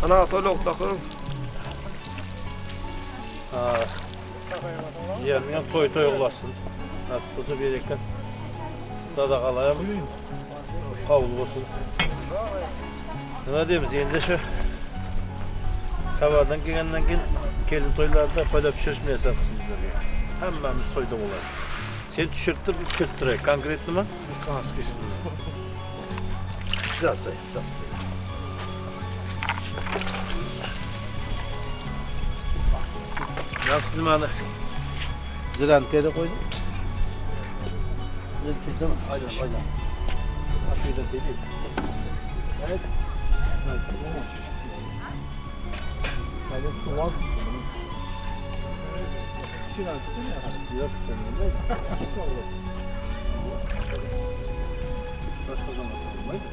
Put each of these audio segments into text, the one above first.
Ana toýluk takyň. Ýerine toý toý olasyn. Nasip bolsa bereket. Sadakalar kabul bolsun. Nima diýmiz endi şu Habardan kelgenden keyin kelin toýlarda paýlap düşüriş miýasar kylsyn bizlerge. Hemmemiz toýda bolar. Sen düşürip dur, düşürip duray. Konkretno mı? Biraz say, biraz. Nasıl nimani? Zirantkaya koydum. Ne diyeceğim? Aynen, aynen. Aşağıda değil. Evet. Yok, sen de. Başka zaman olmaydı.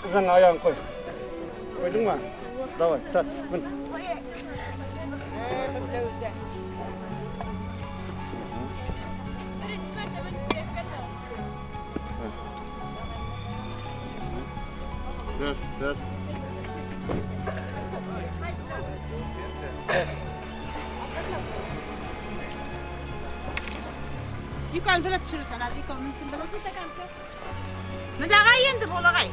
Uzan ayağını koy. Koydun mu? Davay, tat, bin. Ver, ver. Yukarı bile düşürürsen hadi yukarı minsin bile. Mındagay endi bolagay.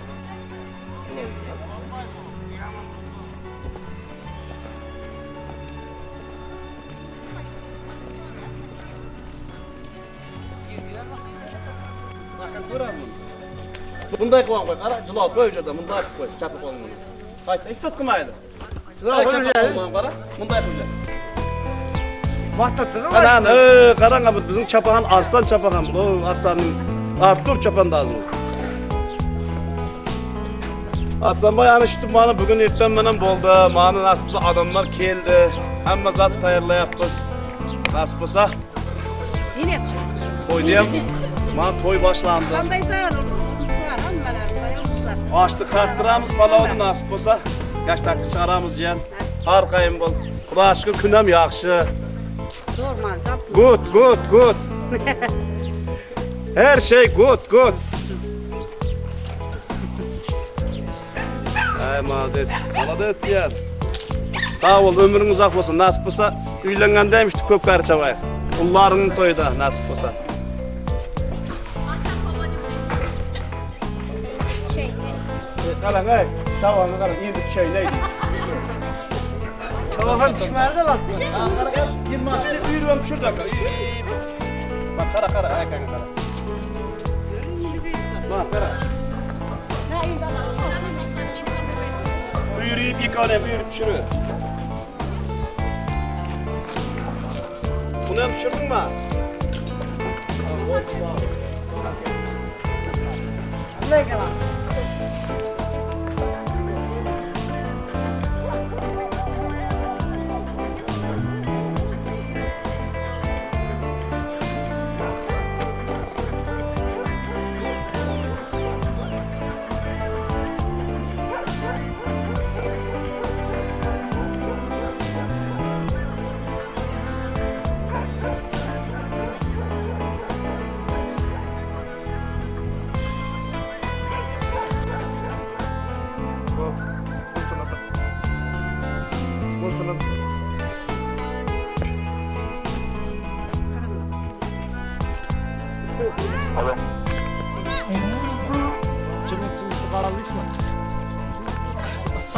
Bunday qo'ygan qo'y, qara, jilov qo'y yerda, bunday qilib qo'y, chapa qo'lingni. Qayta, istat qilmaydi. Jilov qo'y, qara, bunday qilib. Qarang, ey, qarang, bu bizning chapaxon arslan chapaxon, bu arslanning Artur chapandozi. Arslanboy ana shu mana bugun ertan bilan bo'ldi. Mana nasib bo'lsa odamlar keldi. Hamma zot tayyorlayapmiz. Nasib bo'lsa Yine to'yni ham mana to'y boshlandi. Qandaylar hammalari yo'qlar. Oshni qarttiramiz, palovni nasib bo'lsa, gashtakni chiqaramiz jiyan. Arqayın bo'l. Xudo shukur kun ham yaxshi. Zo'r man, Good, good, good. Her şey good, good. Ay молодец, молодец jiyan. Sağ ol, ömrüň uzak bolsun. Nasip bolsa uylanganda ham ko'p kar chavayıq. Ullaringning to'yida nasip bo'lsa. Qarang, ey, chavani qarang, endi tushaylik. Çavahan düşmedi lan. Yılmaz, uyurib ham tushirdi aka. Bak, qara, qara, akangga qara. Bak, qara. Buyurib ikoni ham buyurib tushirib. Buni ham tushirdingmi?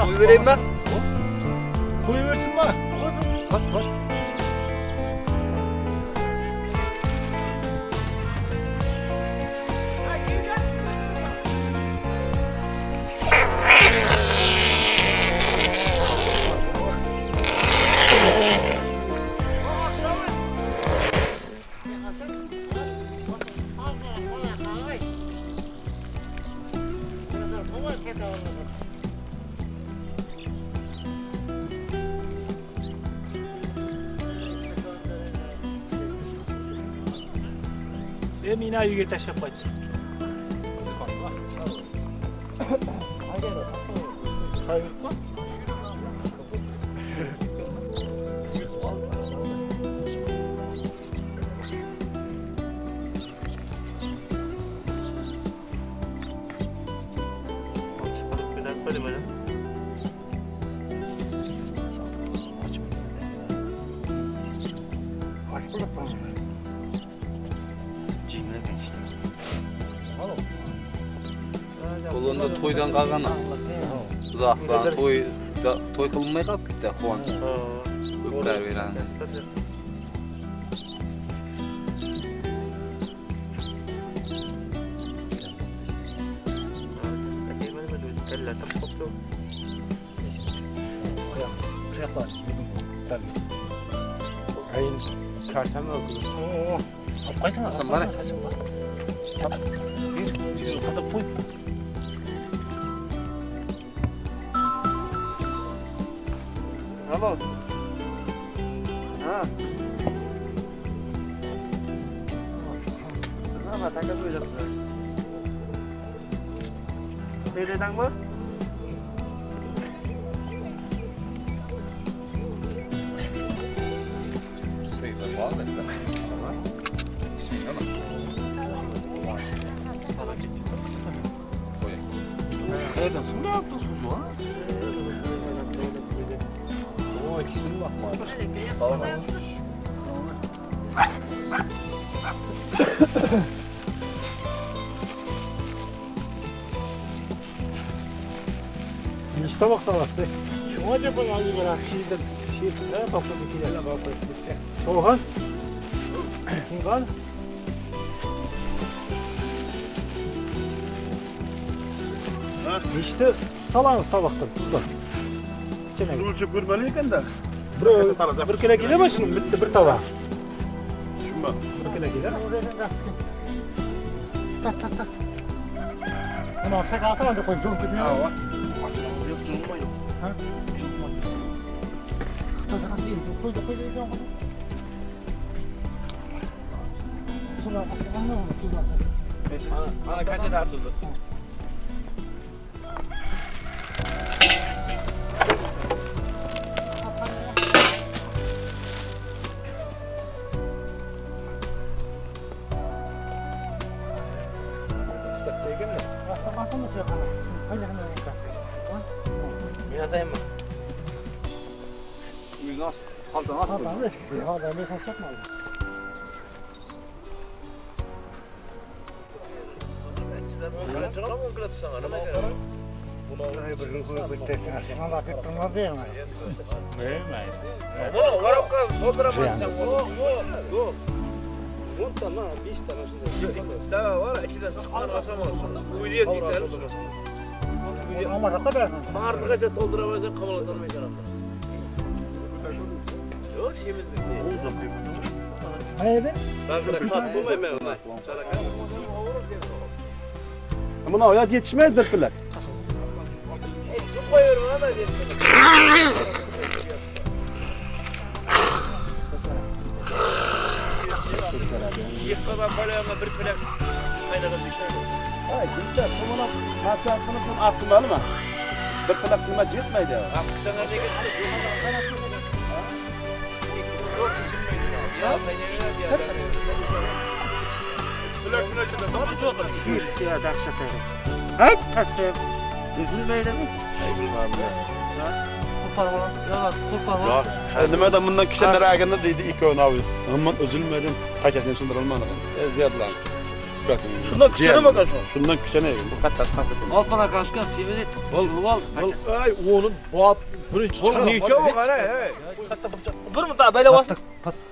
Koy vereyim ben. Koy versin bana. Bas bas. E mina öýge taşlap gaýtdy. Bul onda toýdan galgan uzakdan toý toý kylynmay galyp gitdi Guwanç. Köpler weýran. Hasan bar. Alo. Ha. Sıyla bağlı. Bismillah. Nereden sonra yaptın sucuğu ha? Oo ikisini bakma. İşte bak salası. Şu acaba yani bir akşiden şey ne topladı ki ya bak Soğan. Kingan. İşte salanız tabaktan tuzdan. Kiçene. Ölçüp görmeli eken de. Bir, bir kilo gelir mi şimdi? Bitti bir tava. Şunba. Bir kilo gelir. Ana kaç eder atıldı? Nasıl? Halta nasıl koydun? Mına ya yetişmez bir plak. Ha, güzel. Buna masrafını bunu arttırmalı mı? Bir plak nima yetmeydi. Nimadan bundan kishanlar deydi ikkovini abi. Aman üzülmedim. Paçasını sındırılmadı. Eziyatlar. Şundan küçene bakarsın. Şundan küçene. Bu kadar tatlı. Altına kaçkan sivri. Bol bol. Ay onun bu bunu çıkar. Bir mi daha böyle bas?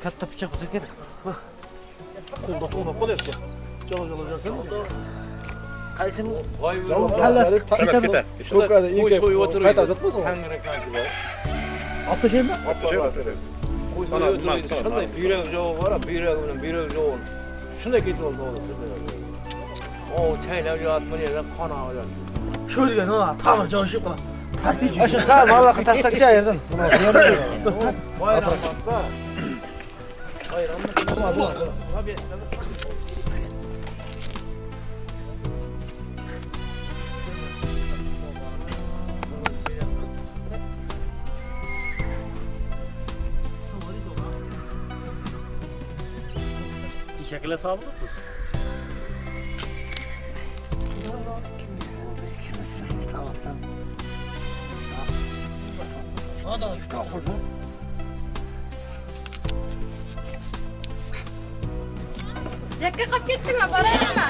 Katta bıçak olsa gerek. Kolda kolda kol yaptı. Cala cala cala. Altı şey mi? Şunday büyrek joğu var, büyrek bilen büyrek joğu. Şunday ketip oldu oğlum. O çaylar joğu atmalı yerden kan ağacı. Şöyle ha tamam canım şey kadar. Aşın sağ vallahi taşsak ya yerden. Bayram bak. Bayram. Çekile sablyk biz. Yakka qolib ketdingmi? Boraymi?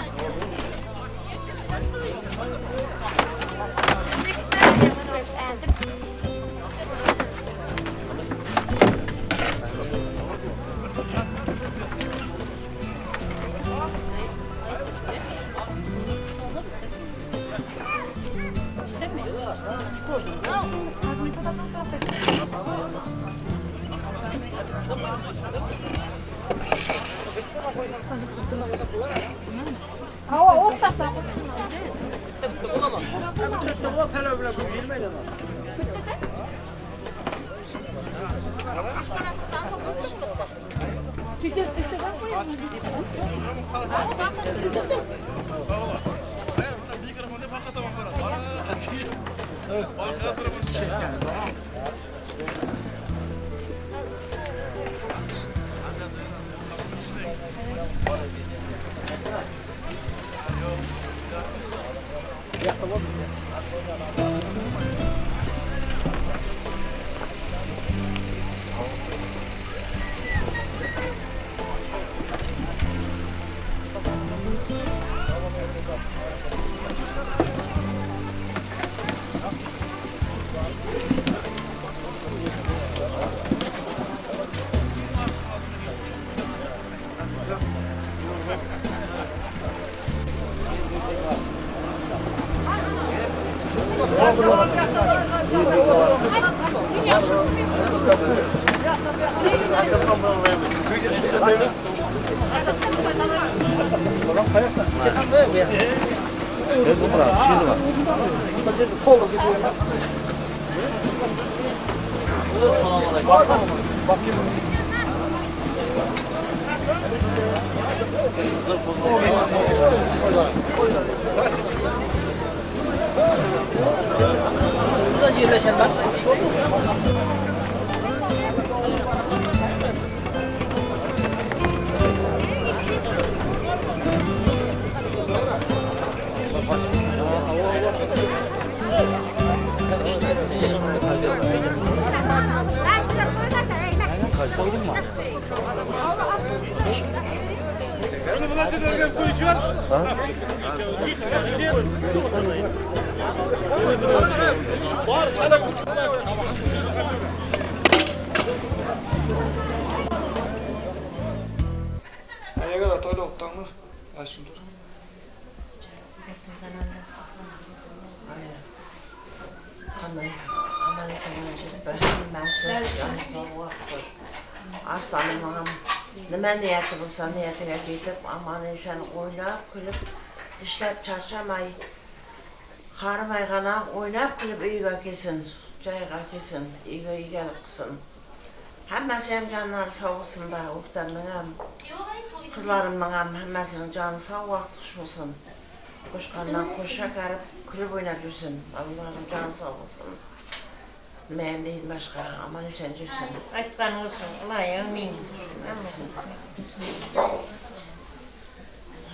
Arslanym nima niyati bo'lsa niyatiga yetib, omon eson o'ynab kulib, ishlab charchamay, harimay g'ana o'ynab kulib uyga kelsin, joyiga kelsin, uyga egalik qilsin. Hammasi ham jonlari sog' bo'lsin-da, o'ktamning ham, qizlarimning ham hammasining joni sog', vaqti xush bo'lsin. Qo'shqondan qo'sha karib kulib o'ynab yursin. Bolalarning joni sog' bo'lsin. Nima ham deydi boshqa, omon eson yursin. Aytgan olsun, iloyim ming.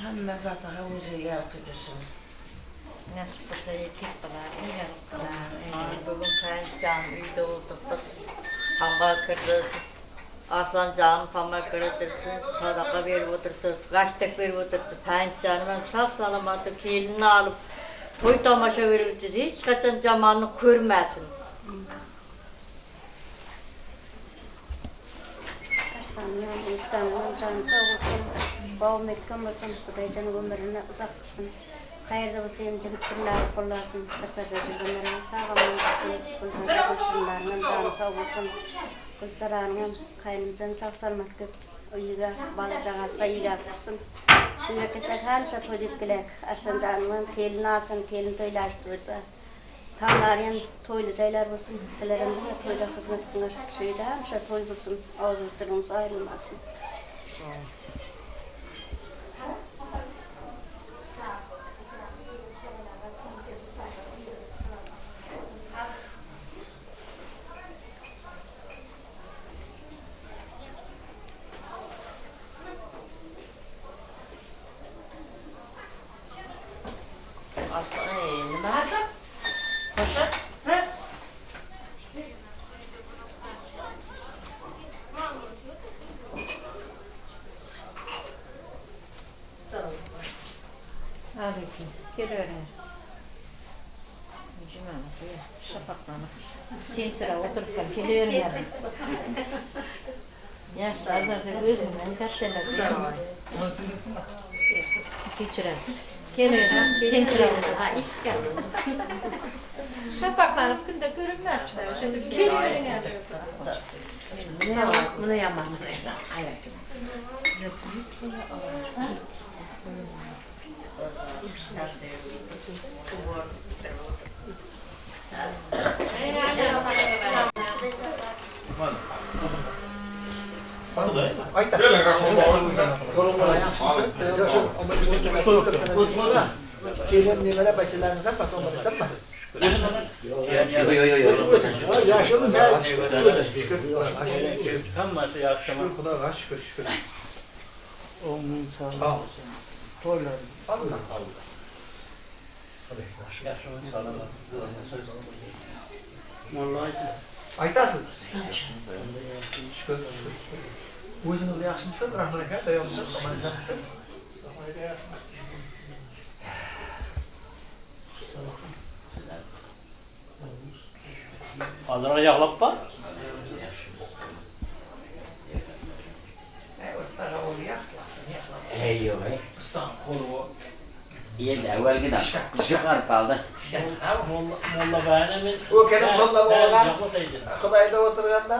Hamma zotiga o'zi egalik qilib yursin. Nasib bo'lsa erkak bo'lar, egalik qilar. Bugun Panjjan uyda o'tirdik. Tamga kirdi. Arslancan tamga kirdi, sadaqa berib o'tirdi, g'ashtak berib o'tirdi. Panjjanim ham sog' salomat kelinini olib to'y tomosha berib o'tirdi. Hech qachon jomonni ko'rmasin. Arslanyam, O'ktamning joni sog' bo'lsin, bog'i mahkam bo'lsin, Xudoyjon umrini uzoq qilsin. Qayerda bo'lsa ham jigit birlari qo'llasin, safarda yurganlar sog' omon bo'lsin, Gulzora qo'shnilarning joni sog' bo'lsin. Gulsaraning ham qaynimiz ham sog' salomat kelib uyiga, bola chaqasiga egalik qilsin. Shunga kelsak hamisha to'y deb kelaylik. Arslonjonim ham kelin olsin, kelin to'ylashtirdi. Tamlari ham to'yli joylar bo'lsin, sizlar ham bizga to'yda xizmat qilinglar. Shu yerda hamisha to'y bo'lsin, og'iz ayrilmasin. Aleýkum. Geliberiňiz. Jumanyň toýy şapaklanyp, sen-sirap oturypdyr. Geliberiňler. Ýaşlar-da özünden kätdeler. Geçireris. Geliberiň. Sen-sirap oturyp. Şapaklanyp günde görünmändir. Şeýdip geliberiňler. Muny ýaman, muny ýaman. Aýak. Kelen nemere başlaryňyz hammasi omad Hammasi ýagşymy? Şükür Hudaýa şükür şükür. Oňyn sag bolsun. Toýlar. Allah Allah. Ýagşymy salamat. Molla aýtdy. Aýtasyz. Şükür şükür şükür. Özüňiz ýagşymysyz Rahman aka daýawmysyz aman esenmisiz? Azara ýaglap bar. Eý ýok eý. Ýerde äwelgiden gyşyk garyp galdy. Molla baýana men. Ökeniň molla oğlan Hudaýda oturganda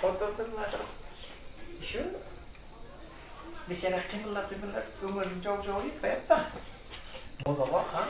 oturdym şu Biçäre kymyldap-kymyldap öňerini jow-jow ýypbaýatda. Molla ha?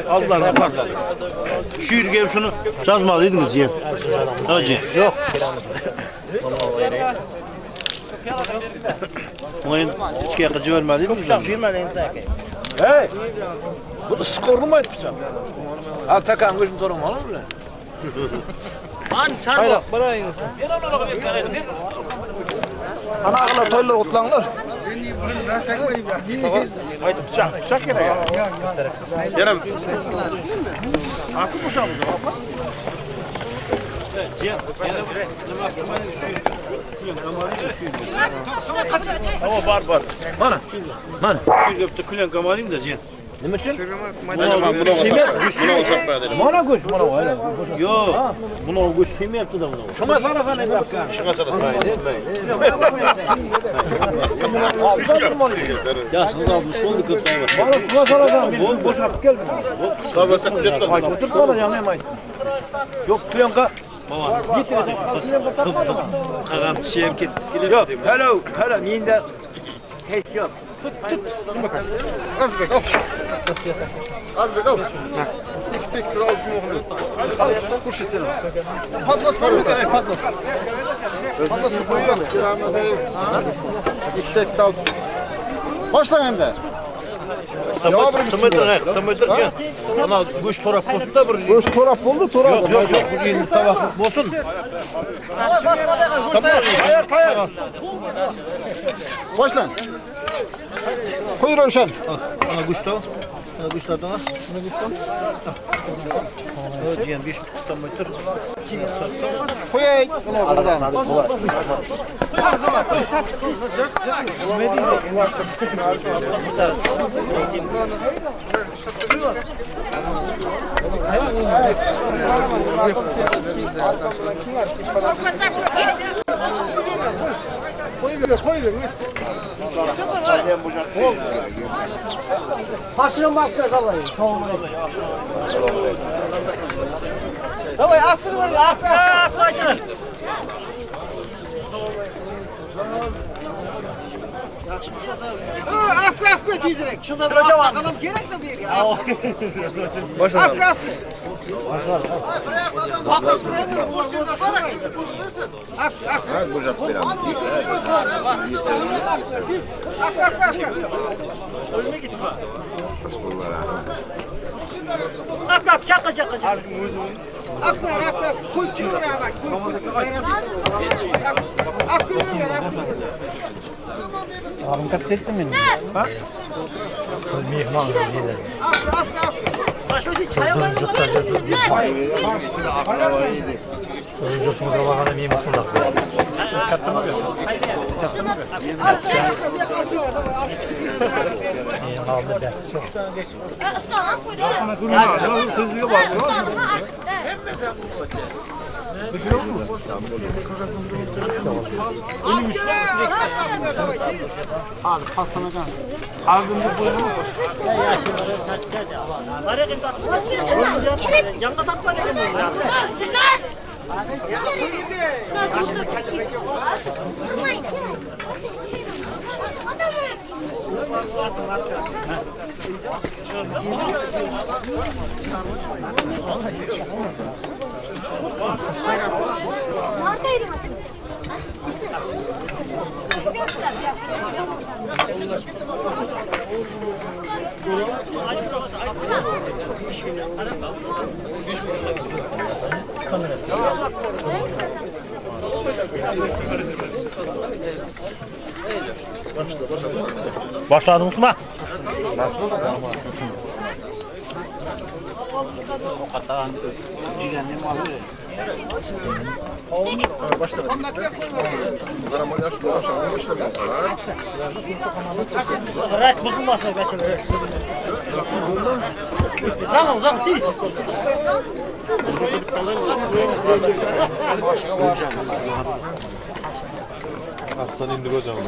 Aldılar yaparlar. Şu yürüyeyim şunu cazmalıydınız ye. Hacı. Yok. Oyun içkiye kıcı vermeliydiniz. Hey! Bu skorunu mu etmişim? Ha takan gücüm sorun olur mu? Hayır, bana Ana ağlar toylar otlanlar. Haydi bıçak, bıçak gerek. Yarım. Akı boşaldı. Ama bar bar. Mana. Mana. Şu yürüyüp külen kamalıyım da Cihan. Nima uchun? Mana go'sht, mana Yo'q. Buni go'sht suymayapti da buni. Shunga solasan endi aka. Shunga solasan. Yaşınız 60 oldu köp Mana shunga solasan. Bu bo'shab keldi. Qisqa bo'lsa kuzatib Aytib o'tirib qoladi, ham aytdim. Yo'q, plyonka. Qag'an tishi ham ketgisi kelyapti. Yo'q, hello, hello, menda hech yo'q. Azbek al. Azbek al. Tek kral Al kurşun seni. Patlos var mı? Patlos. Patlos koyuyoruz. İttek dal. Başla endi. Qisqa Ana go'sht to'rab bo'lsin-da bir. Go'sht to'rab bo'ldi, to'rab. Yo'q, yo'q, yo'q, bu endi tovoq bo'lsin. Tayyor, tayyor. Boshlan. Qo'y Ravshan. Ana go'sht to'g'ri. Mına güçlerden al. Mına güçten. Jiyan 5 tutamay tur. Qo'yay. Başını bakma davay. Davay afır var afır afır. Afı afı tezroq. Shunda bir oqsoqolim kerakmi bu yerga? Afı afı. Ap çaka çaka çaka. Ağrım katta ettin mi? Ha? Mehman dedi. Jurtimizga borganda mehmon Siz kattami? Kattami? Mehmonni Boshladingizmi? Rat buzilmasin bachim. Zang zang tez. Aslan indi kocaman.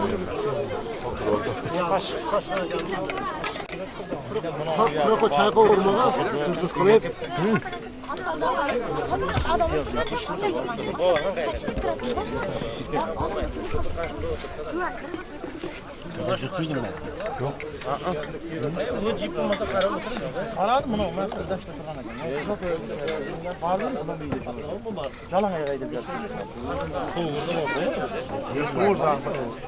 Qaradim buni, men dashta turgan ekan. Jalang oyoq haydab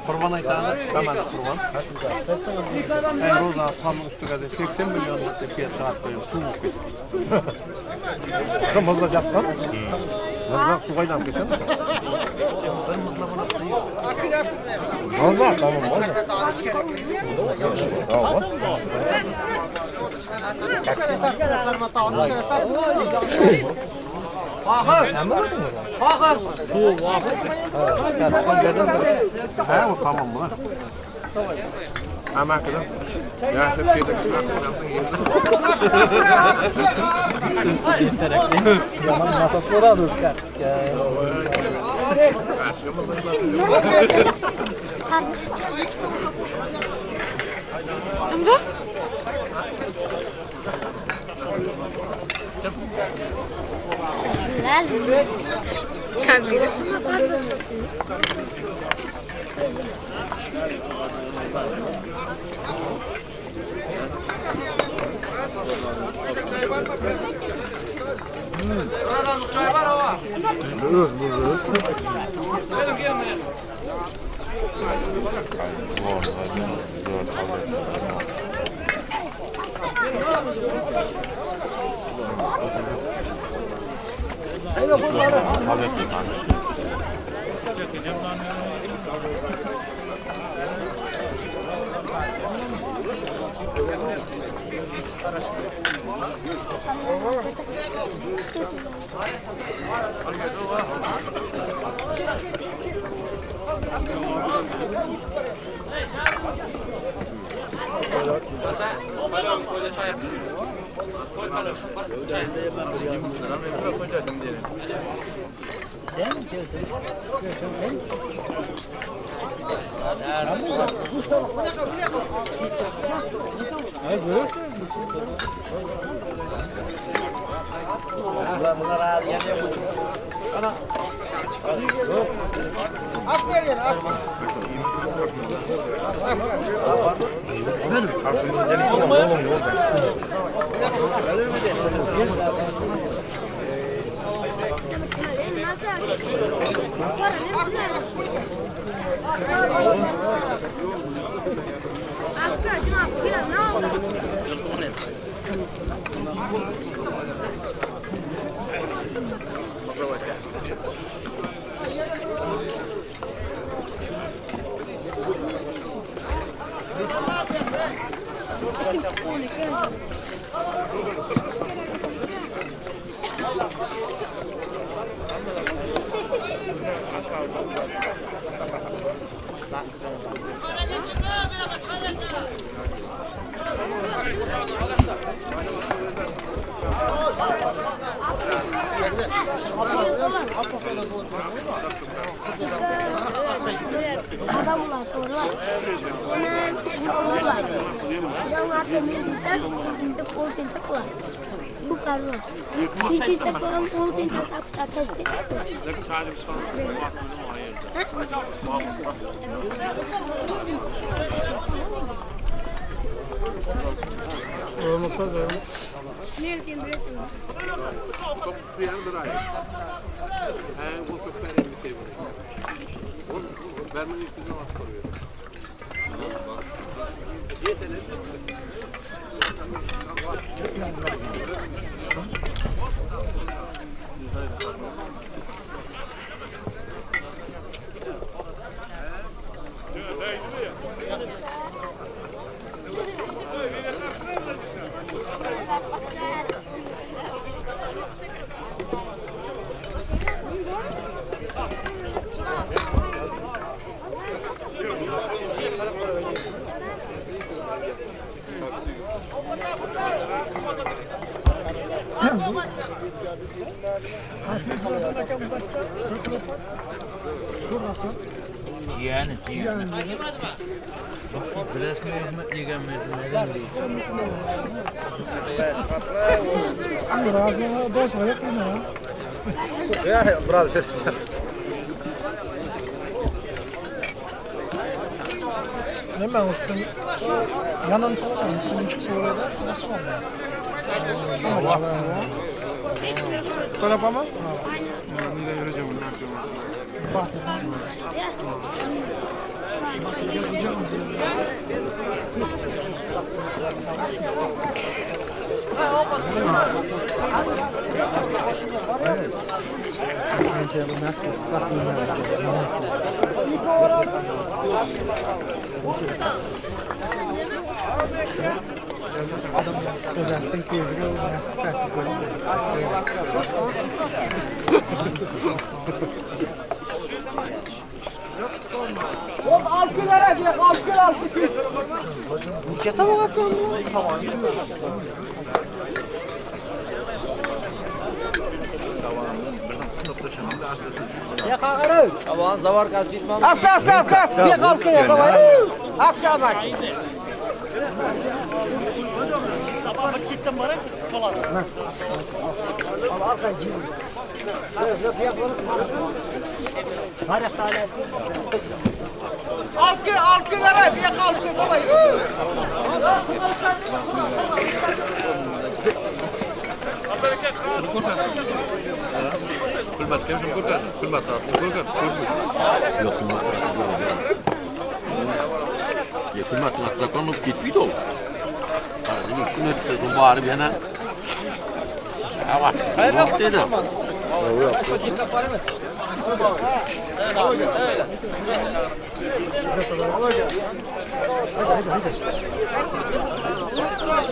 Qurbon aytamiz, hamma qurbon. Ro'za tomning ustiga 80 million deb fiyat chiqarib qo'yib, suv bo'lib ketdi. Muzla yapgan. Muzla suvga aylanib ketgan. Muzla, tamam, muzla. Ha, o tamam mı? Ama kadar. Ya hep yedik. Yomon masof so'radi o'zi kartochka.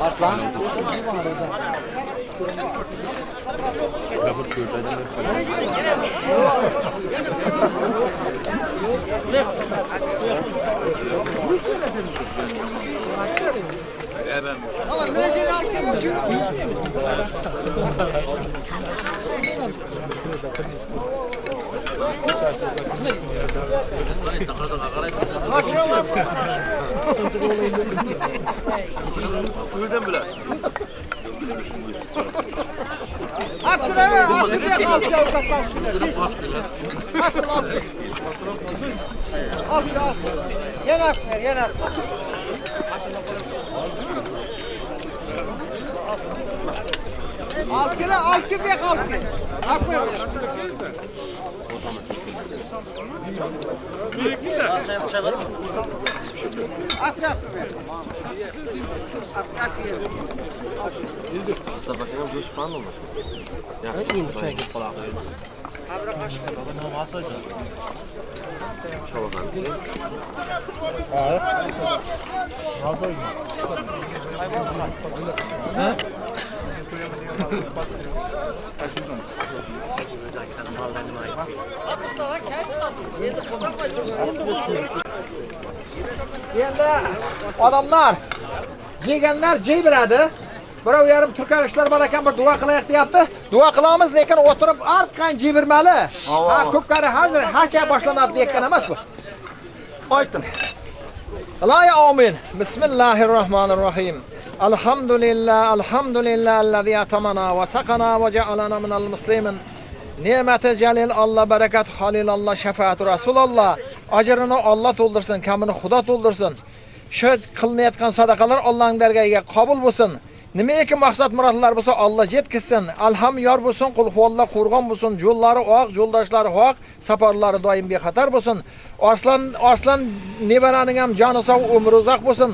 Arslan. Endi odamlar yeganlar jeyberadi. Birov yarim turkarishlar bor ekan, bir duo qilaylik deyapti. Duo qilamiz, lekin o'tirib arqon jeybermali. Ha, ko'pkari hozir hasha boshlanadi deyotgan emas bu. Aytdim. Ilohi amin. Bismillahirrohmanirrohim. Alhamdulillah, alhamdulillah allazi atamana va saqana va ja'alana minal muslimin. Ne'mati jalil Alloh, barakat Halil Alloh, shafaati Rasululloh. Ajrini Alloh to'ldirsin, kamini Xudo to'ldirsin. Shu qilinayotgan sadaqalar Allohning dargohiga qabul bo'lsin. Nimaiki maqsad murodlar bo'lsa Alloh yetkazsin. Alham yor bo'lsin, qul huvalloh qo'rg'on bo'lsin, yo'llari oq, yo'ldoshlari haq, safarlari doim bexatar bo'lsin. Arslan Arslan nevaraning ham joni sog', umri uzoq bo'lsin.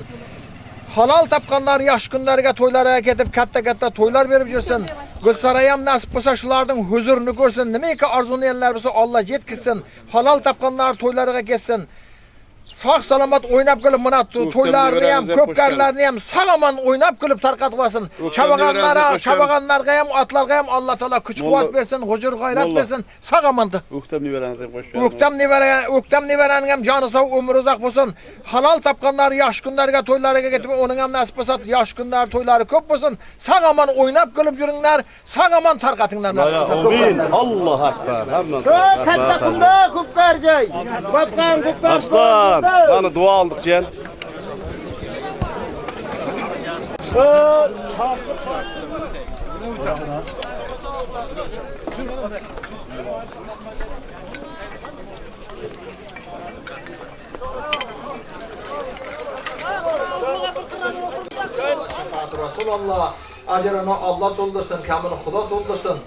Halol topganlar yaxshi kunlarga to'ylarga ketib katta-katta to'ylar berib yursin. Gulsaray ham nasib bo'lsa shularning huzurini ko'rsin. Nimaiki orzu niyatlar bo'lsa Alloh yetkazsin. Halol topganlar to'ylariga ketsin. Sog' salomat o'ynab kulib mana to'ylarni ham, ko'pkarlarni ham sog' omon o'ynab kulib tarqatib olsin. Chavag'anlar, chavag'anlarga ham, otlarga ham Alloh taolo kuch-quvvat bersin, huzur g'ayrat bersin. Sog' omon. O'ktam nevarangizni qo'shib. O'ktam nevara, o'ktam nevaraning ham joni sog', umri uzoq bo'lsin. Halol topganlar yaxshi kunlarga, to'ylariga ketib, uning ham nasib bo'lsa, yaxshi kunlar, to'ylari ko'p bo'lsin. Sog' omon o'ynab kulib yuringlar, sog' omon tarqatinglar nasib bo'lsa. Amin. Allohu akbar. Hamma. Katta kunda ko'pkar joy. Bopgan ko'pkar. Arslan, mana duo oldik jiyan. Shafaat Rasululloh, ajrini Alloh to'ldirsin, kamini Xudo to'ldirsin.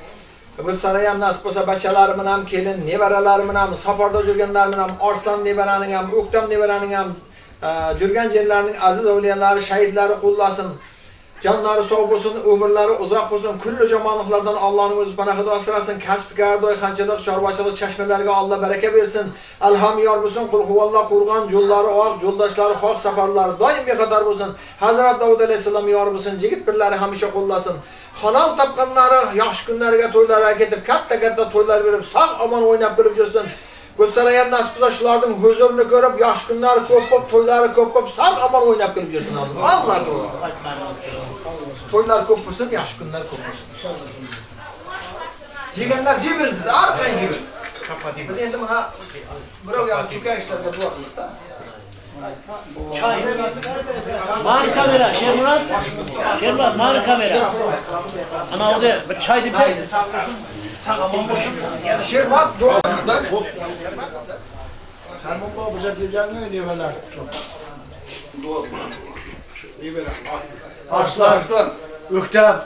Gulsaray ham nasib bo'lsa bachalarim bilan, kelin nevaralarim bilan, safarda yurganlar bilan, Arslan nevaraning ham, O'ktam nevaraning ham yurgan yerlarining aziz avliyolari, shahidlari qo'llasin. Jonlari sog' bo'lsin, umrlari uzoq bo'lsin. Kulli yomonliklardan Allohning o'zi panohida asrasin. Kasbkor, doyxonchilik, chorvachilik chashmalariga Alloh baraka bersin. Alham yor bo'lsin, qul huvalloh qo'rg'on, yo'llari oq, yo'ldoshlari haq, safarlari doim bexatar bo'lsin. Hazrat Davud alayhissalom yor bo'lsin, yigit birlari hamisha qo'llasin. Halol topganlari yaxshi kunlarga, to'ylarga ketib, katta-katta to'ylar berib, sog' omon o'ynab kulib yursin. Gulsaray ham nasib bo'lsa shularning huzurini ko'rib, yaxshi kunlari ko'p bo'lib, to'ylari ko'p bo'lib, sog' omon o'ynab kulib yursin. Alloh To'ylar ko'p bo'lsin, yaxshi kunlar ko'p bo'lsin. Yeganlar jebirsiz, arqon jebir. Biz endi mana birov yarim turkan ishlarga duo qildik-da. Çay. Mani kamera, Şermurat. Şermurat, mani kamera. Ana o da bir çay dip. Şermurat duo qildik. Hermon baba bıçak yiyeceğine neveler çok. Arslan, Arslan, Öktem.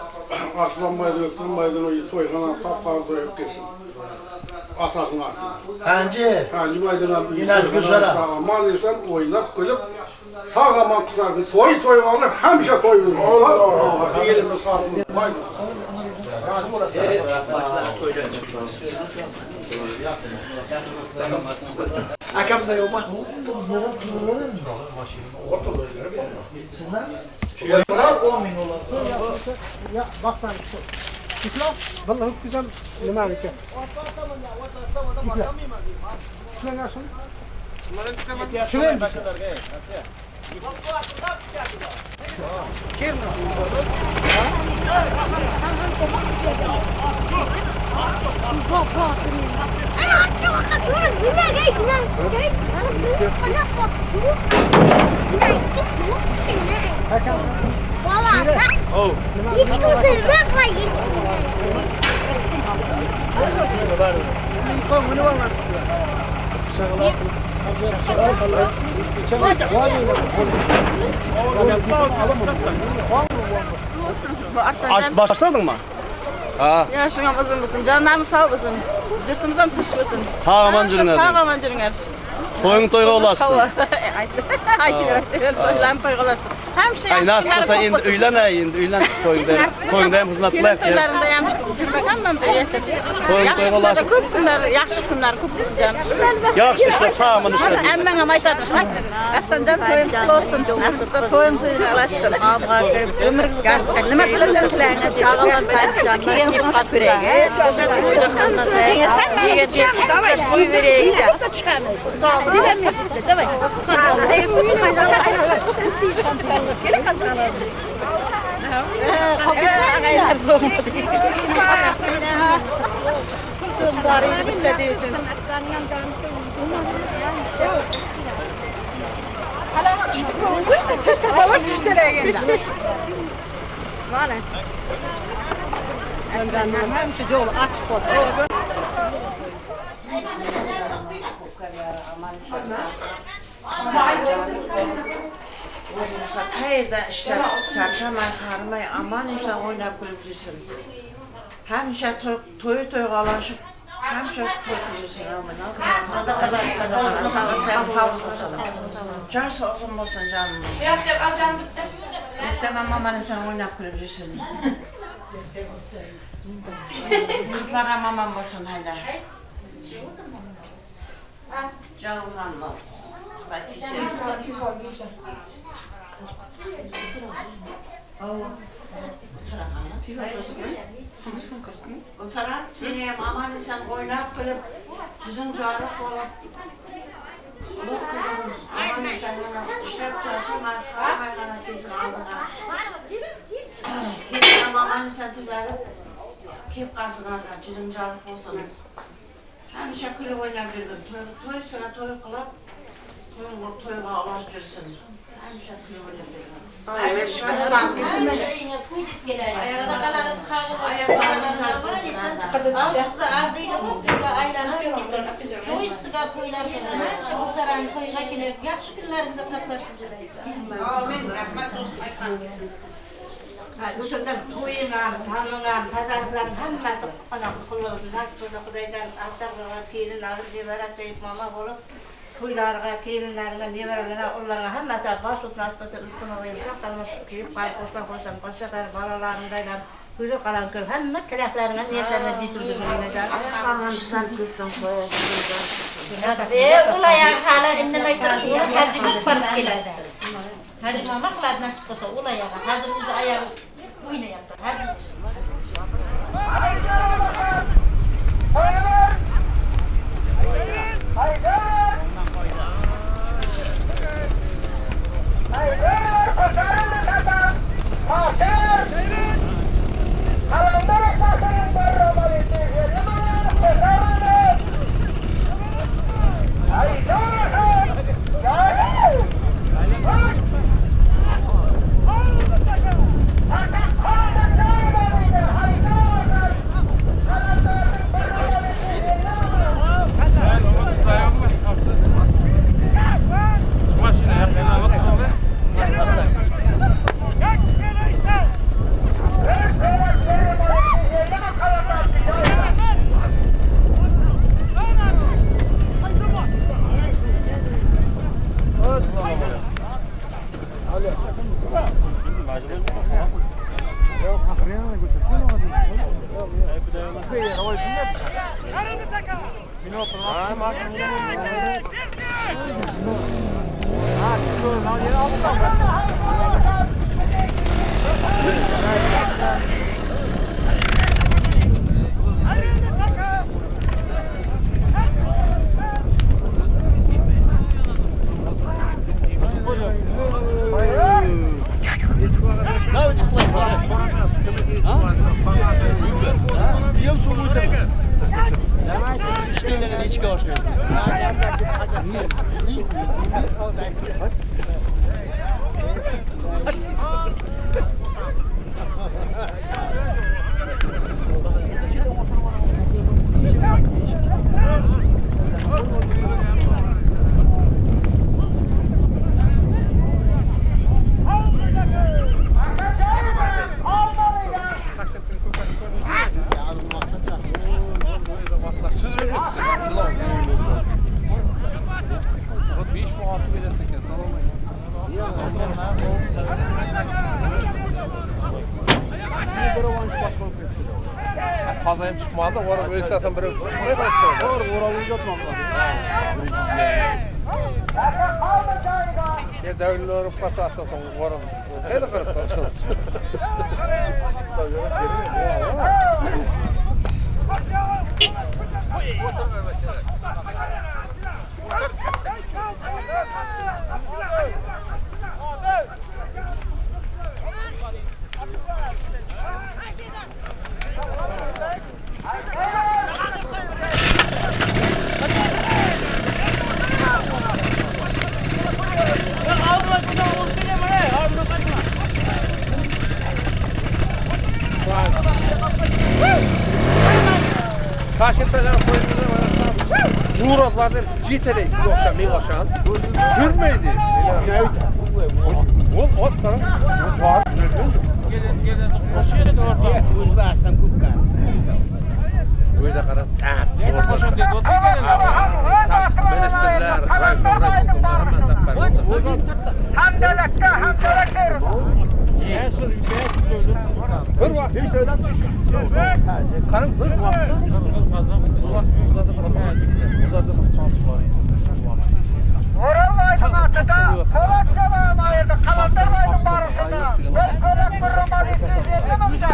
Arslan maydan, Öktem maydan, o toyxana saplar doyup kesin. Atasını arslan. Hancı. Hancı maydan, İnaz Gülsara. Aman insan oynap kulüp, sağ aman tutar. Toy toy alır, hemşe toy vurur. Allah, elimiz sağ olsun. Razı olasın. Akamda yo'qmi? 10 000 bolar. Ya baksan şu. Yükle. Vallahi güzel nimaniki. Yükle. Şuna şunu. Şunu hem Olsun. Başladın mı? Ha. Yaşın uzun olsun, canlarımız sağ olsun. Yurtumuz ham tinch bo'lsin. Sağ aman жүріңдер. Sağ aman жүріңдер. Toyun toyga ulaşsın. Aytib aytib, to'ylarim to'yga ulaşsın. Hamisha Ay yaxshi nasip kunlari bo'lsa ko'p endi bo'lsin. uylan ay endi uylan to'yingda. To'yingda ham xizmat Kelin qilaylik. to'ylarida ham yurmak hammamizga yetsin. To'ying Yaxshi to'yga kunlarda ulaşsın. ko'p kunlar, yaxshi kunlar ko'p bo'lsin jonim. Yaxshi ishlab sağ aman ishlab. Ammang ham aytadi, Arslonjon to'yim qutlu bo'lsin. Nasib bo'lsa to'yim to'yga ulashsin. Umring uzoq bo'lsin. Nima qilasan tilangni Nasib bo'lsa kelgan so'ng ko'raylik. Давай, qo'yib beraylik. Chiqamiz. Давай. Hemşe yol açık olsun. O'zimizga qayerda ishlab charchamay, qarimay, aman eson o'ynab kulib yursin. Hamisha to'y to'yi to'yga ulashib, hamisha to'y qilib yursin. Jashi uzun bo'lsin jonim. Ertaman aman eson o'ynab kulib yursin. Qizlar ham omon bo'lsin hayda. Jonimni Xudo kechirsin. Gulsara, seni ham aman eson o'ynab kulib, yuzing yorug' bo'lib, ulug' qizim aman eson mana ishlab charchamay, qaramay g'ana kelsin oldinga. Kelin ham aman eson tuzalib, kelib qolsin oldinga, yuzing yorug' bo'lsin. Hamisha kulib o'ynab yurgin, to'y to'y ustiga to'y qilib, to'y to'yga ulashib yursin. Hamisha kulib o'ynab yurgin. To'y ustiga to'ylar qilib, Gulsarani to'yga kelib, yaxshi kunlarimda qatnashib yuraylik. O'shanda to'ying ham, ta'ming ham, tazaliklarning hammasi qanaqa qilib, nasib bo'lsa Xudoydan afzal qilgan kelin olib, nevara sevib, mama bo'lib, to'ylarga, kelinlarga, nevaralarga, ularga hammasi bosh nasib bo'lsa, ulkan o'g'il, sog' kuyib qolib, qo'shma qo'sham, boshqa bolalarimdan ham ko'zi qalam ko'p, hamma tilaklaringga, niyatlaringga yetildi Ul oyog'i hali indamay turib, uni hajiga borib keladi. Haji mama qiladi nasib bo'lsa, ul oyog'i. Hozir o'zi oyog'i o'ynayapti. Hozir. Fazla hem çıkmadı. Orada ölse bir çıkmaya başladı. Doğru, orada uzatmam. Ya devlet rıfkası asasın orada. Hadi kırıp dursun. Toshkentda Murodlarni yetalak sizga o'xshab, menga o'xshagan. Yurmaydi. Ol ot sana. O'zbekiston ko'pkari. O'yda qarab, Ministrlar, raykom, raykomlar hamma safar. Hamdalakka, hamdalak Bir vaqt hech Qarang, bir vaqtda bir vaqt ularda ularda tortib bor edi. O'ralbayning ortida Po'lat jamoani ayirdi. Qalandarbayning borisida bir ko'rak bir ro'mol 250 mingta.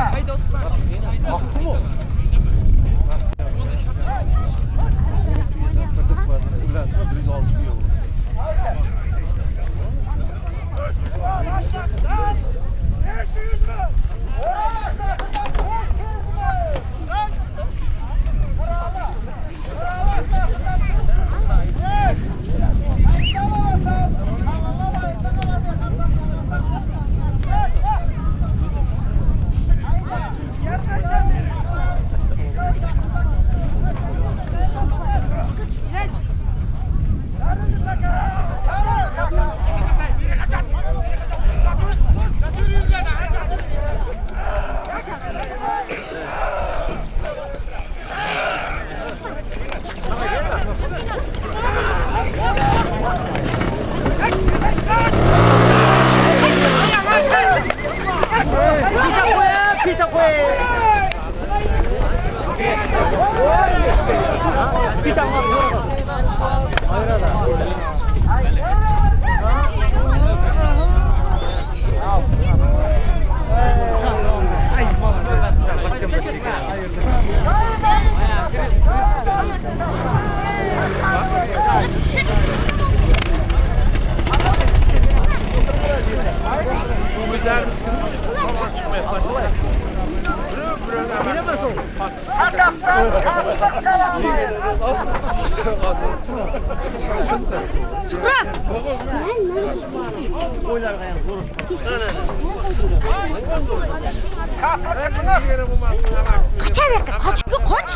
Qochaverdi, qoch, qoch.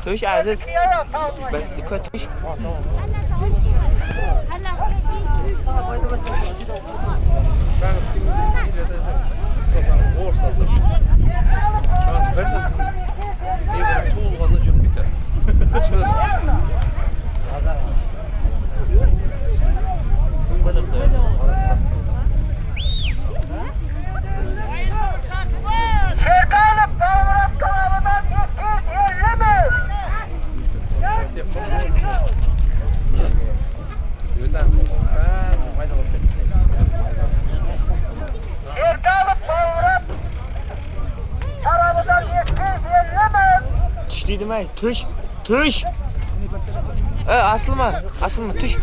Tush aziz. Tush. Sherkalov Davlat kanalidan 250 ming. Sherkalov Davlat kanalidan 250 ming. Tush deydimi? Tush. Tush. Ey, asılma. Asılma, tush.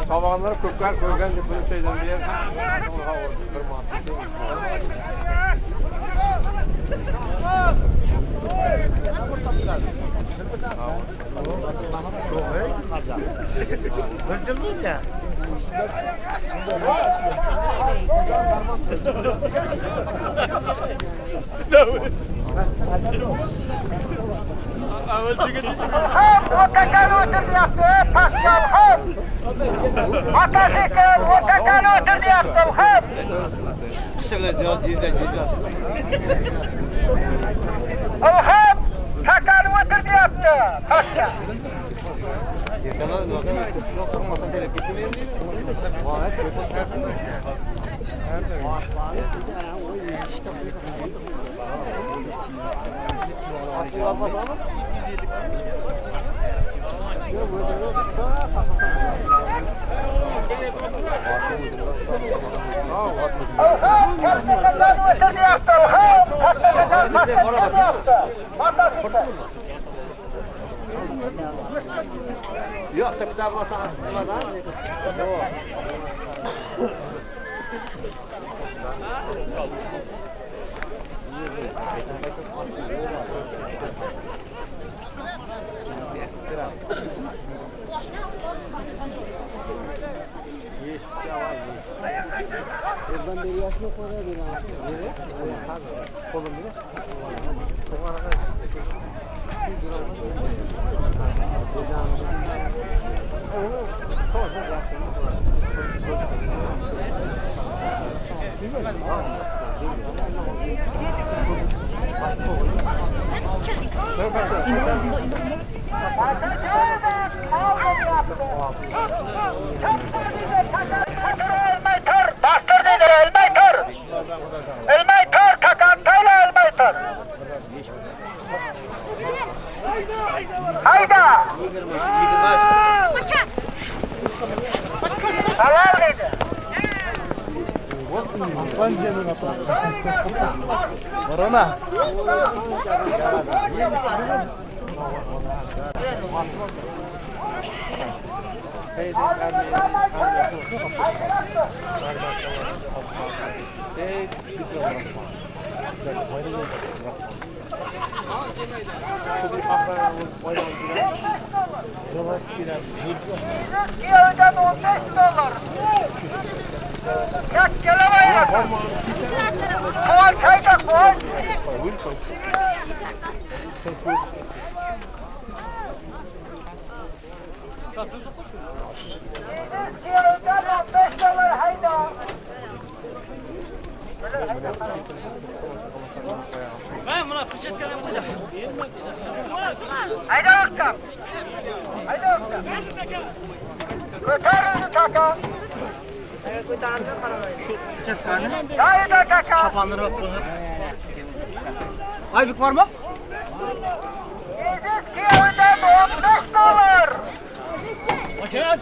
Tovonlar ko'pkar ko'rgan deb bilib Kiyevden 15 dolar. Koy çay da koy. Kiyevden 15 dolar hayda. Hayda usta. Hayda usta. Götürüldü taka. Hayda taka. Çapanlara bak bunu. Aybük var mı? Kiyevden 15 dolar. Açın.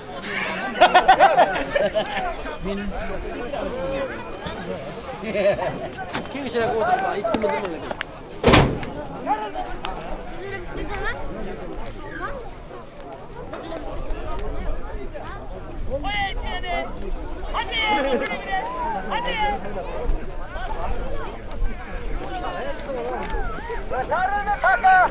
Kim içine oturma, hiç kim bilmedi. Götürüldü taka.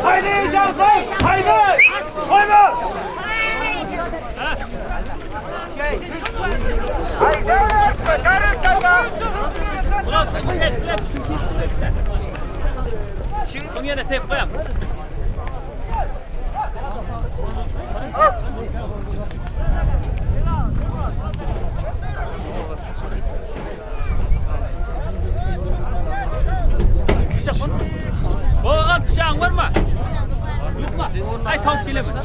Haydi Şansal! Haydi! Haydi! Haydi götürüldü taka. Boğan bıçağın var mı? Yok mu? Ay tavuk bilemem.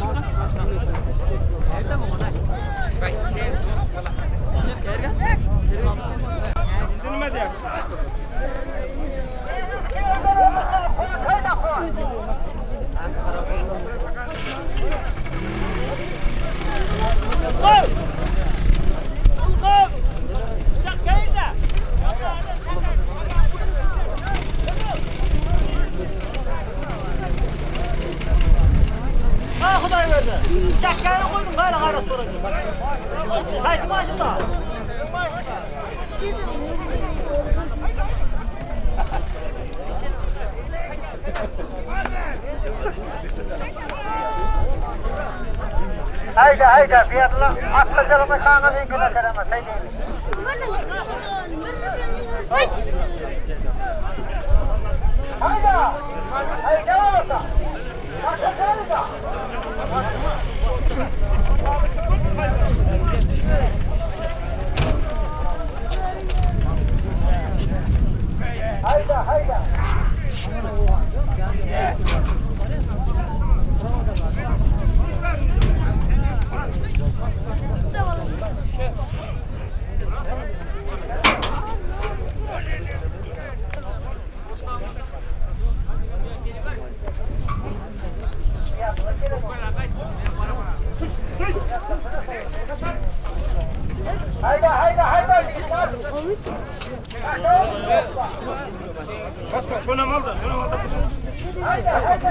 Ha Xuday verdi. Çakkayla koydum gayra gayra soracağım. Kaysı maaşında? Hayda hayda fiyatla atla canımı kanı güne keremez. Haydi. Hayda. Hayda olursa. Hayda. Hayda hayda. Hayda hayda hayda. Hayda hayda.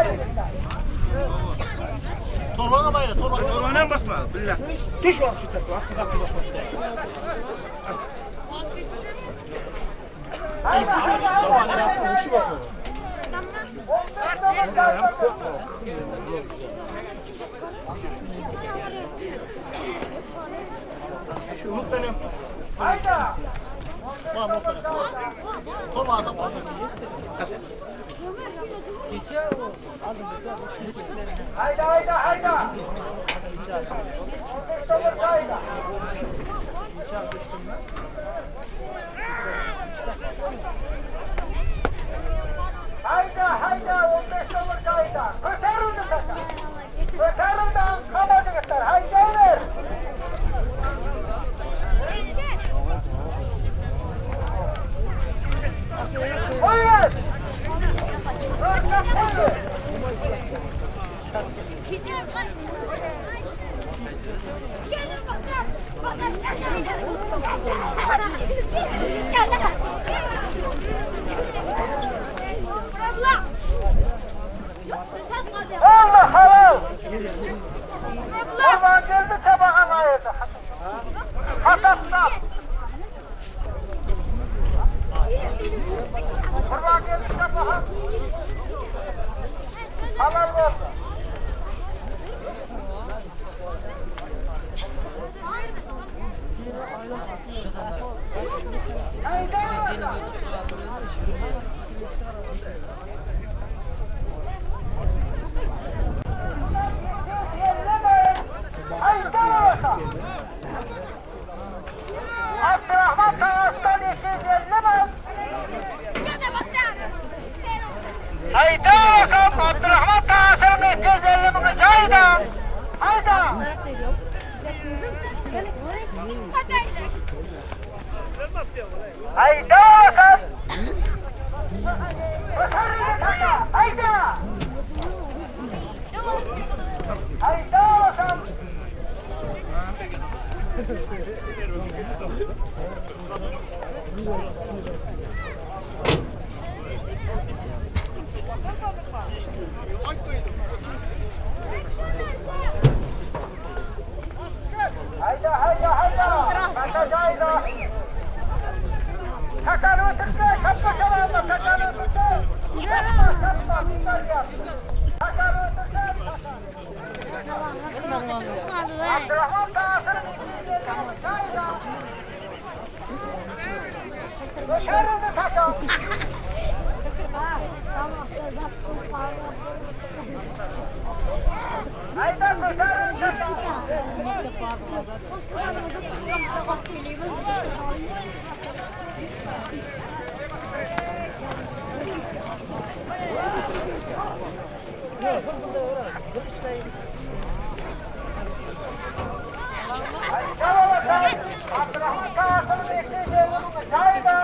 Torbana bayra, torbana. Torbana basma. Billah. Düş var şu tarafa. Bak bak bak. Hani kuş öyle torbana. Kuşu bak. Hayda. Torba adam. Hayda hayda hayda. Hayda. Hayda hayda 15 olur hayda. Götürüldü kaka. Götürüldü kamadı götür. Hayda ver. Hayır. Boldy halal. Gurbangeldi çabagan aýyrdy. Hasapdan. Gurbangeldi çabagan halal boldy. Abdurrahman Tagasdan 250 müň. Haýda bakalym Abdurrahman Tagasynyň 250 müňi jaýda. Haýda. Haýda bakalym. Haýda. Haýda bakalym. Haýda, haýda, haýda! Kaka jaýda! Kakany ötürtme, çapma çalarma, kakany ötürtme! Çapma, çapma, Kakany ötürtme, Abdurrahman Tasyryň 250 jaýda! Göterildi kaka! Haýda göterildi kaka! Abdurrahman Tasyryň 250 jaýda!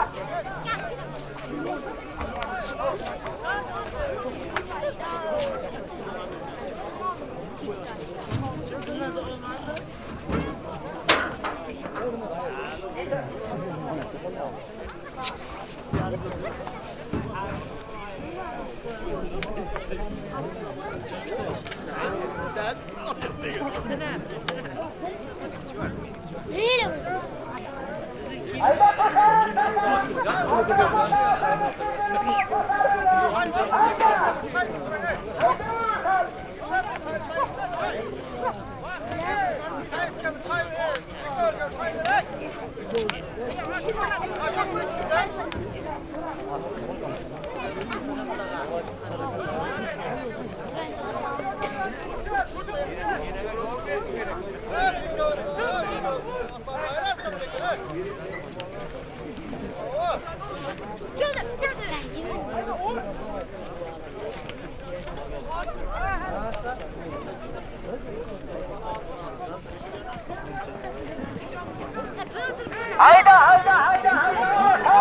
Haýda, haýda, haýda, haýda!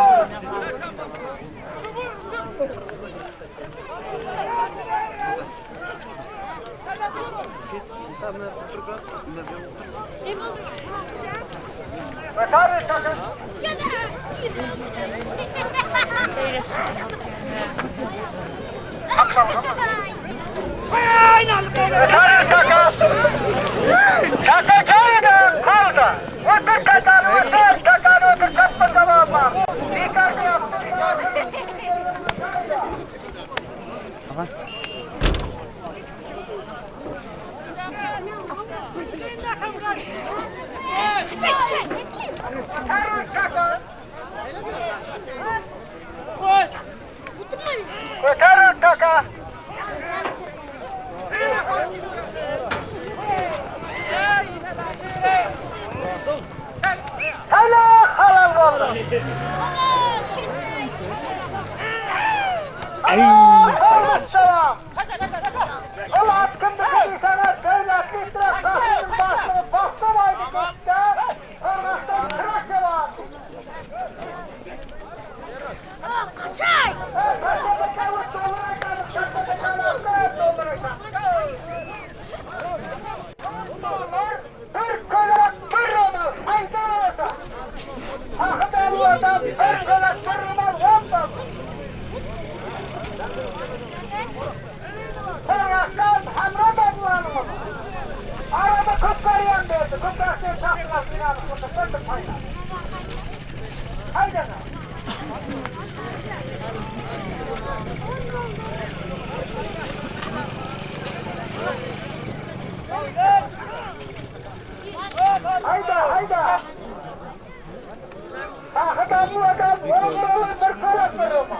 Kaka jaýda kaldy. Otur kakany otur, kakany otur, çapma çalarma. Dikkatli yap. Göterin kaka. Helal halal boldy. Ey! Ol at kimdiki diýseňiz, döwletli etrap kasynyň başlygy Basdan aýdy geçdi, Gyrgyzdan Trakýawan. Kaçay! Hayda hayda. Ahıdan bu adam oğlum bir kolak var ama.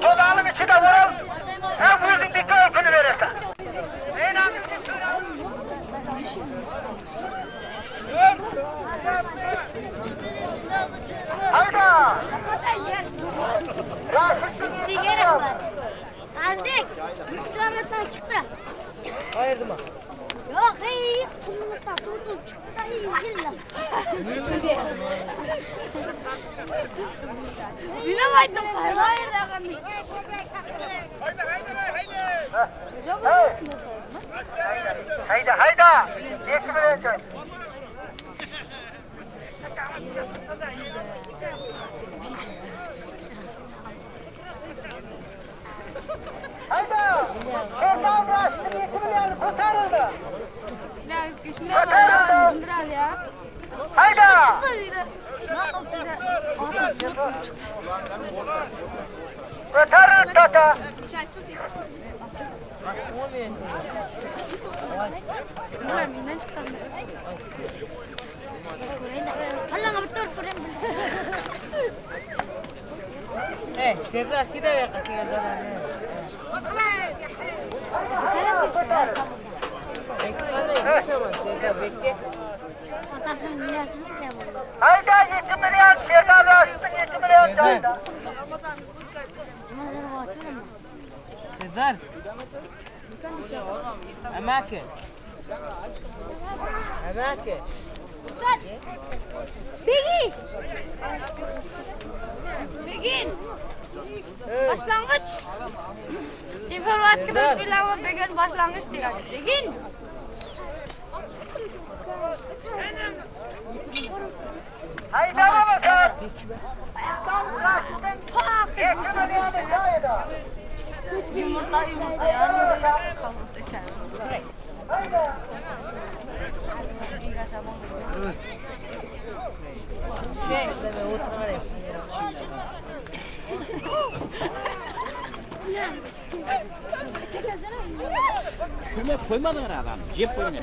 Tozalyň içinde oral, sen özüň bike ol beresen. Azbek, Islamatdan çykdy. Ayırdı mı? Yok, hey, kumumuzdan tutun çıktı da iyi yıllar. Bilemedim, hayır, Hayda hayda. 2 million. Hayda. Şerdan Raşit'in 2 million kurtarıldı. Hayda. Kurtarıldı tata. Hey, Serdar gider yakasına. Hayda 2 milyon Şerdan Raşit'in 2 milyon hayda. Serdar. Amake. Amake. Begin. Begin. Başlangıç. Informatikada bilawa begin başlangıç diyor. Begin. Hayda bakalım. Raşit'in 2 milyon hayda. Yumurta yumurta yarım kalması ekan. Şöyle koymadın adam. Cep koyun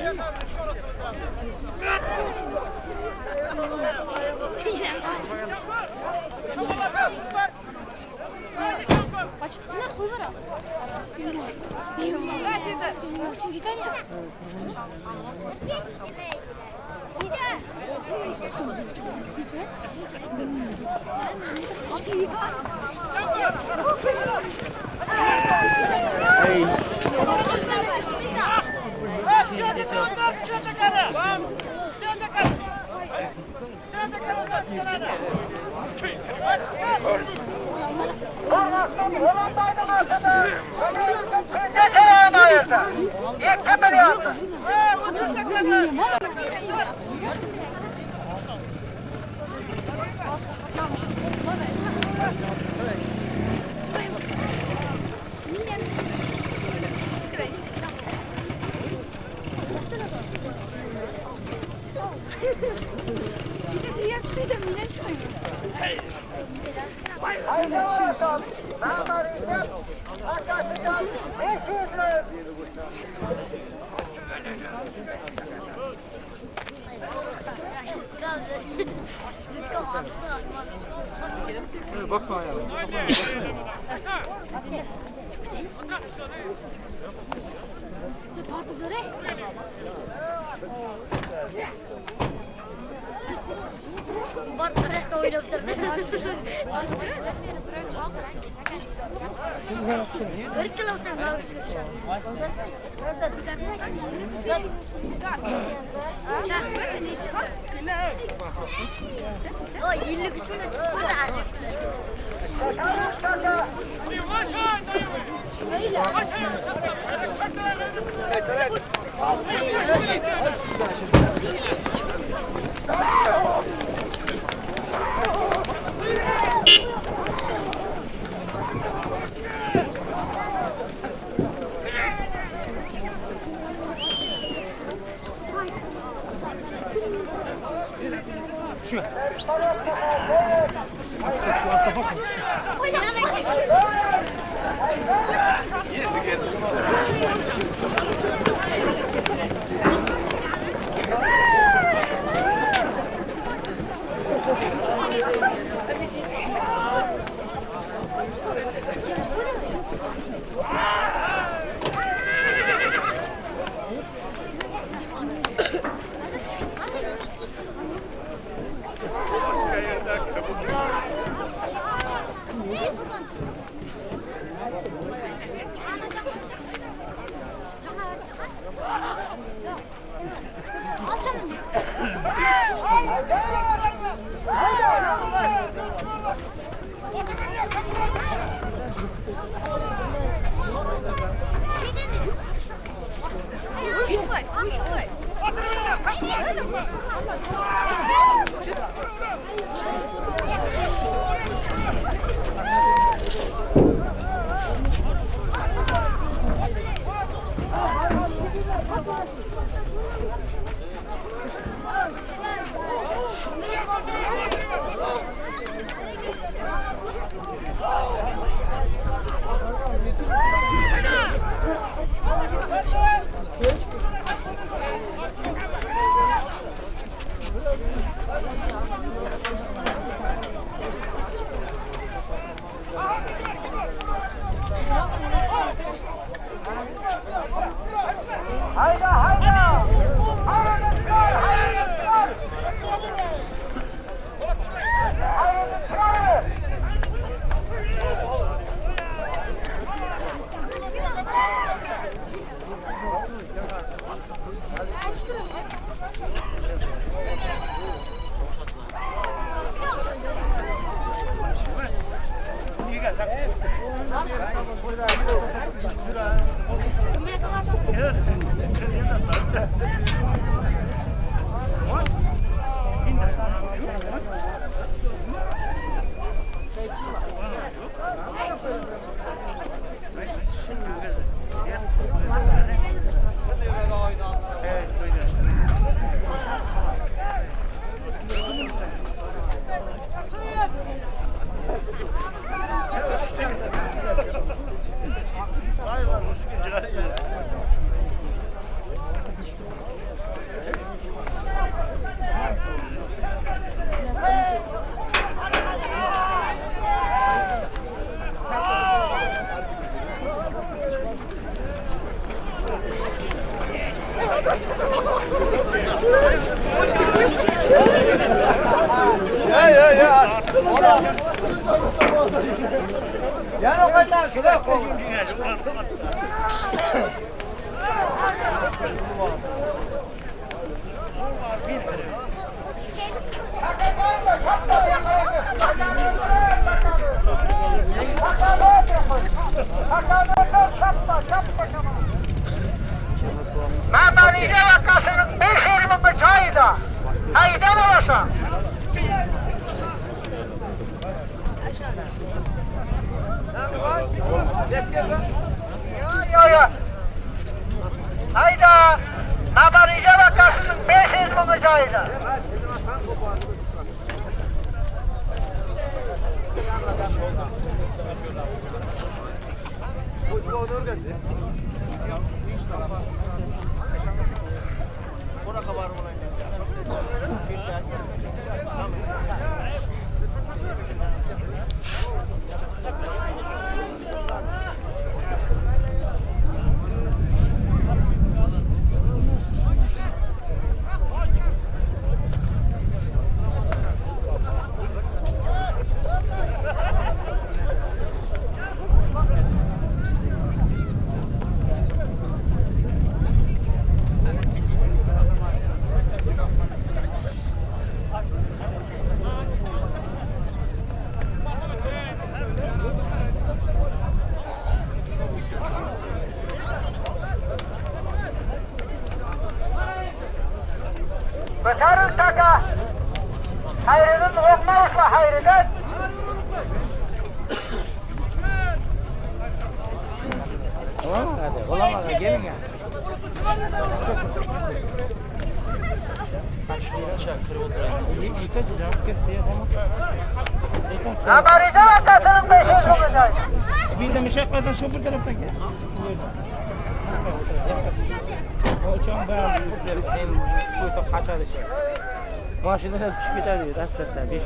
Bakma ya. Bor qarashda o'ylab turdi. Bir kilo sen O 53 mingga chiqib ko'rdi ajib. Mamariza akasының 500 müňi jaýda. Mashinadan tushib ketadi, rastdan 5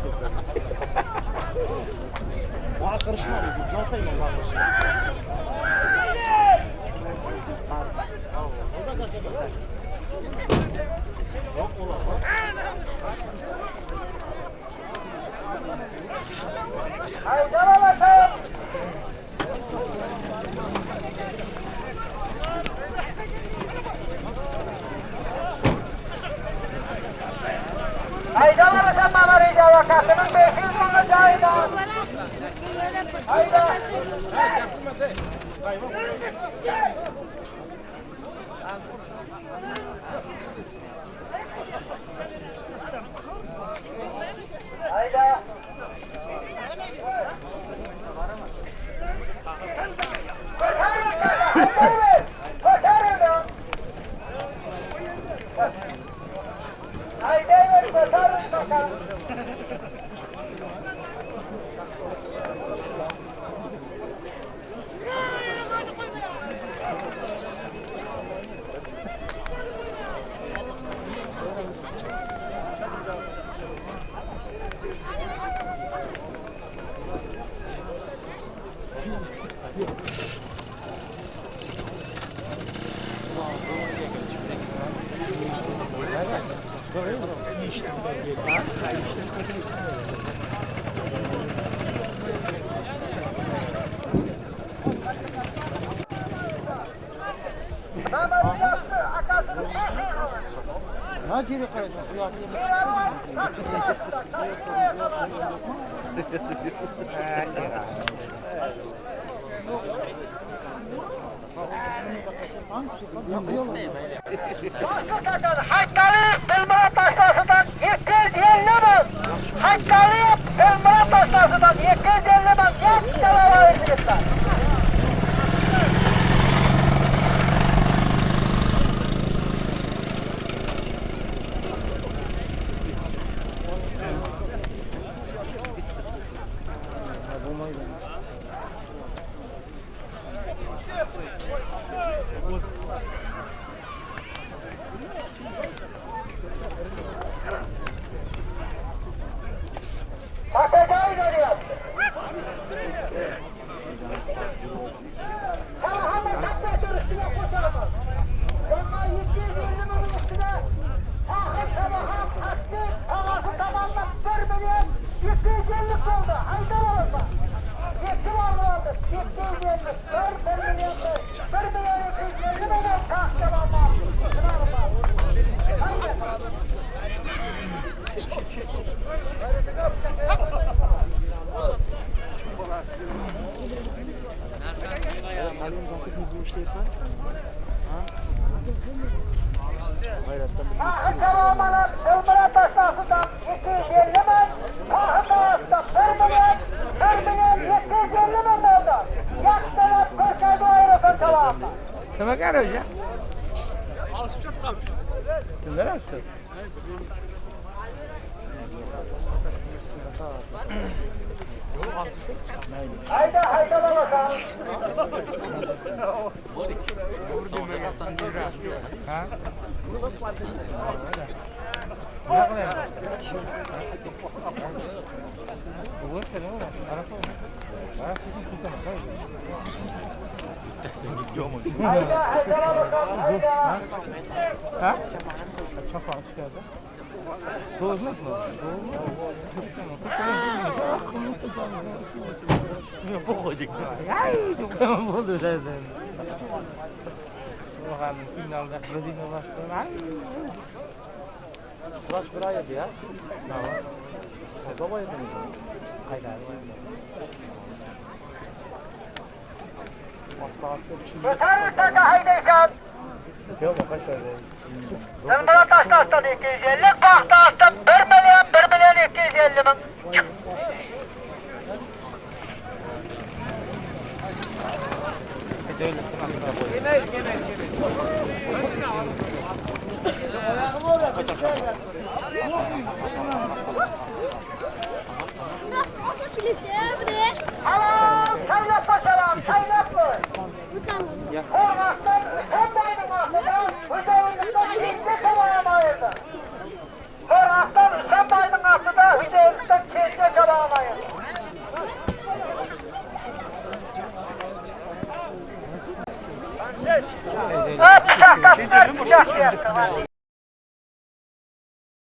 Hayda babasan. Hayda babasan Mamariza akasының 500 müňi jaýda. Hayda. Hayda. Hayda götürün bakalım. Mamariza akasының 500 müňi. Hakkari Dilmurat taşlasıdan 250 müň. Hakkari Dilmurat taşlasıdan 250 müň. Yakkalar jigitler. Patagay görüyorsun. Hamma katta üstüne koşalım. Ama 250 müň üstüne Ahır sabaha takdir havası tamamla 1 milyon 250 oldu. Hayda olma. Yetti var mı oldu? 250 1 1 milyon 1 milyon 250 milyon tak tamamla. Ahır tamamlanan Elmira taşlasından 250 müň, Tahır taşlasından 1 milyon, 1 milyon 250 müň oldu. Yaktalap 40 ayrılsın tamamla. Kime qaraysan? Kimlar olishdi? Hayda hayda babasan. Ha? Nima qilyapti? Hayda hayda babasan hayda. Ha? Chopon chiqadi. To'g'rimi? To'g'rimi? Bo'ldi o'sha. Finalda Braziliya Kuraş bir ay yedi ya. Tamam. Baba yedi. Götürün taka haydaysan. Yo'q, qaytardi. Dilmurat taşlasından 250, Paxta astan 1 milyon 1 milyon 250 müň.